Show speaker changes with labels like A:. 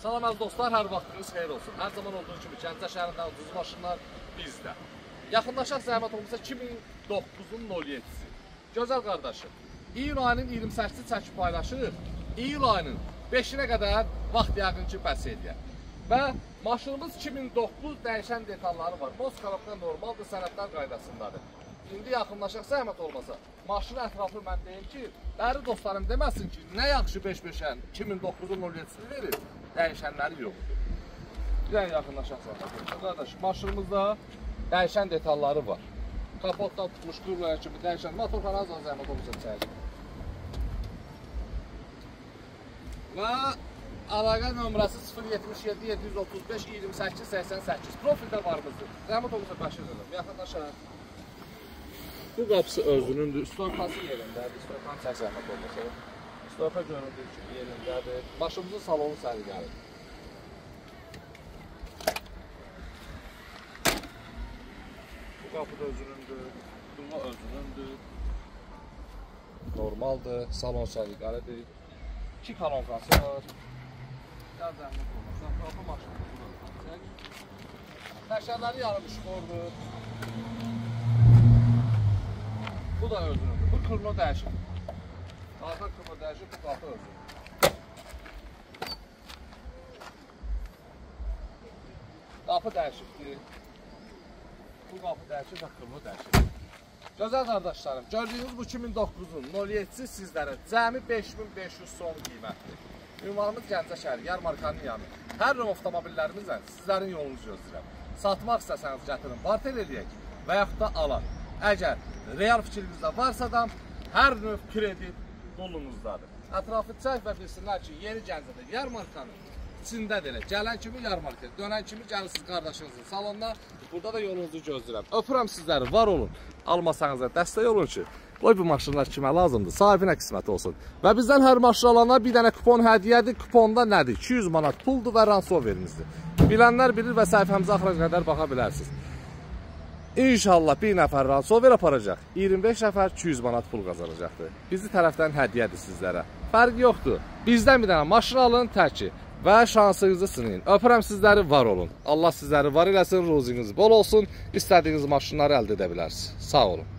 A: Salam əziz dostlar, hər vaxtınız xeyir olsun. Hər zaman olduğu kimi Gəncə şəhərində ucuz maşınlar bizdə. Yaxınlaşaq zəhmət olmasa 2009-un 07-si. Gözəl qardaşım, iyul ayının 28-i çəkib paylaşırıq. İyul ayının 5-inə qədər vaxt yəqin ki, bəs eləyər. Və maşınımız 2009 dəyişən detalları var. Boz korobka normaldır, sənədlər qaydasındadır. İndi yaxınlaşaq zəhmət olmasa, maşının ətrafı mən deyim ki, bəri dostlarım deməsin ki, nə yaxşı 5-5-ən 2009-un 07-sini verir, dəyişənləri yoxdur. Bir dənə yaxınlaşaq zəhmət olmasa. Qardaş, maşınımızda dəyişən detalları var. Kapotdan tutmuş, qurlaya kimi dəyişən, motorxana zəhmət olmasa çəkir. Və əlaqə nömrəsi 077 735 28 88. Profildə varımızdır. Zəhmət olmasa Bəşir dedim. Yaxınlaşaq. Bu qapısı özünündür. Storkası yerindədir. Storkanı çək zəhmət olmasa. Storka göründüyü kimi yerindədir. Maşınımızın salonu səliqəlidir. Bu qapı da özünündür. Durma özünündür. Normaldır. Salon səliqəlidir. İki kalonkası var. Gəl zəhmət olmasa. Qapı maşınımızı burada çək. Təkərləri yarım işıqordur. Bu da özünündür. Bu kırma dəyişir. Arxa kırma dəyişir, bu qapı özünündür. Qapı dəyişibdir. Bu qapı dəyişir və kırma dəyişir. Gözəl qardaşlarım, gördüyünüz bu 2009-un 07-si sizlərə cəmi 5500 son qiymətdir. Ünvanımız Gəncə şəhəri, Yarmarkanın yanı. Hər növ avtomobillərimizlə sizlərin yolunuzu gözləyirəm. Satmaq istəsəniz gətirin, barter eləyək və yaxud da alaq. Əgər real fikrinizdə varsa da hər növ kredit qolunuzdadır. Ətrafı çək və bilsinlər ki, yeni Gəncədə Yarmarkanın içindədir elə. Gələn kimi Yarmarka, dönən kimi gəlirsiniz qardaşınızın salonuna. Burada da yolunuzu gözləyirəm. Öpürəm sizləri, var olun. Almasanız da dəstək olun ki, qoy bu maşınlar kimə lazımdır, sahibinə qismət olsun. Və bizdən hər maşın alana bir dənə kupon hədiyyədir. Kuponda nədir? 200 manat puldur və ransoverimizdir. Bilənlər bilir və səhifəmizə axıra qədər baxa bilərsiniz. İnşallah bir nəfər ransover aparacaq, 25 nəfər 200 manat pul qazanacaqdır. Bizi tərəfdən hədiyyədir sizlərə. Fərqi yoxdur. Bizdən bir dənə maşın alın təki və şansınızı sınayın. Öpürəm sizləri, var olun. Allah sizləri var eləsin, ruziniz bol olsun. İstədiyiniz maşınları əldə edə bilərsiniz. Sağ olun.